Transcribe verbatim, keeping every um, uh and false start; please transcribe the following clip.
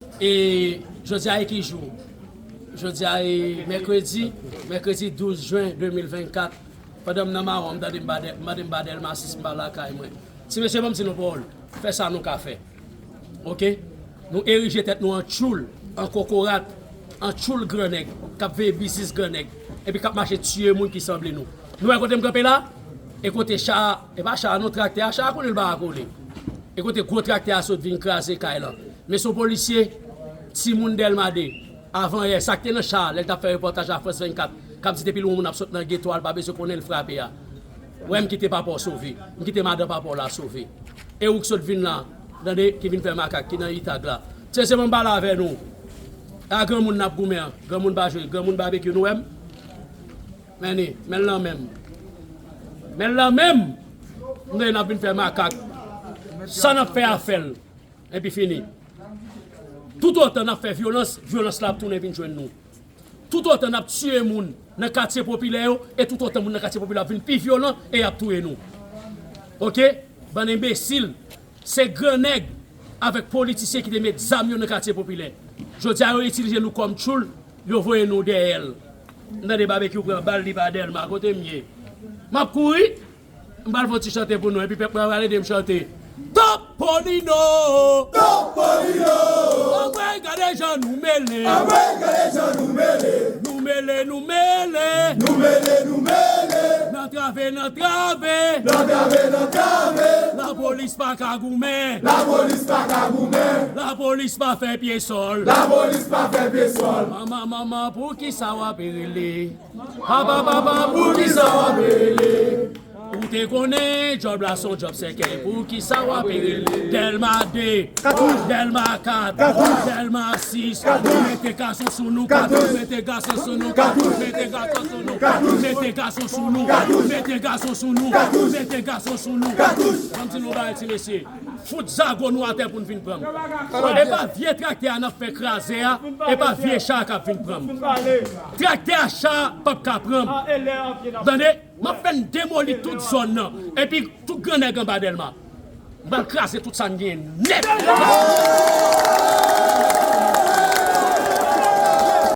E jodi a e ki jou? Jodi a e mèkredi, mèkredi douz jen de mil vennkat. Pandan m nan mawon, m tande m ba Dè-, m tande m ba Dèlma sis m pa lakay mwen. Ti mesye, ban m di nou pawòl. Fè sa nou ka fè. Oke? Nou erije tèt nou an tchoul, an kokorat, an tchoul grannèg, k ap veye biznis grannèg, epi k ap mache tiye moun ki sanble nou. Nou wè kote m kanpe la? E kote cha a, e pa cha a non, traktè a, cha a konnen l pa ka kole. E kote gwo traktè a sot vin kraze kay lan. Men se yon polisye, timoun Dèlma de, avan yè, sa k te nan cha a, lè l t ap fè repòtaj a Frans vennkat, k ap di depi lwen yon moun ap sot nan geto a, l pa bezwen konnen l frape a. Wè, m kite papa w sove. M kite madan papa w la sove. E ou k sot vin la, tande, ki vin fè makak, ki nan itag la. Ti mesye, ban m pale avè nou. A granmoun n ap goumen an. Granmoun pa jwe. Granmoun babekyou, nou wè m? Men li, men l nan men m. Men l nan men m! M tande n ap vin fè makak. Sa n ap fè a fè l. Epi fini. Toutotan n ap fè vyolans, vyolans la ap tounen vin jwenn nou. Toutotan n ap tiye moun nan katye popilè yo, e toutotan moun nan katye popilè ap vin pi vyolan e y ap touye nou. Oke? Bann enbesil, se grannèg avèk politisyen ki te met zam yo nan katye popilè. Jodi a, yo itilize nou kòm tchoul, yo voye nou dèyè l. M tande babekyou pran bal, li pa Dèlma, kote m ye? M ap kouri. M pral fè yon ti chante pou nou, epi pèp mwen pral ede m chante. Topolino! Topolino! Anmwey, gade jan nou mele! Anmwey, gade jan nou mele! Nou mele, nou mele! Nou mele, nou mele! Nan trave, nan trave! Nan trave, nan trave! Lapolis pa ka goumen! Lapolis pa ka goumen! Lapolis pa fè pye sòl! Lapolis pa fè pye sòl! Manman, manman, poukisa w ap rele? Papa, papa, poukisa w ap rele? Ou te konnen djòb la se yon djòb sèkèy, poukisa w ap rele? Dèlma de, Dèlma kat, Dèlma sis, mete gason sou nou, mete gason sou nou, mete gason sou nou, mete gason sou nou, mete gason sou nou, mete gason sou nou. Ban m di nou bagay, ti mesye. Fout zago nou atè pou n vin pran m. E pa vye traktè a n ap fè kraze a, e pa vye cha a k ap vin pran m. Traktè a, cha a p ap ka pran m. Tande, m ap fè n demoli tout zòn nan, epi tout grannèg anba Dèlma. M pral kraze tout sa n genyen nèt.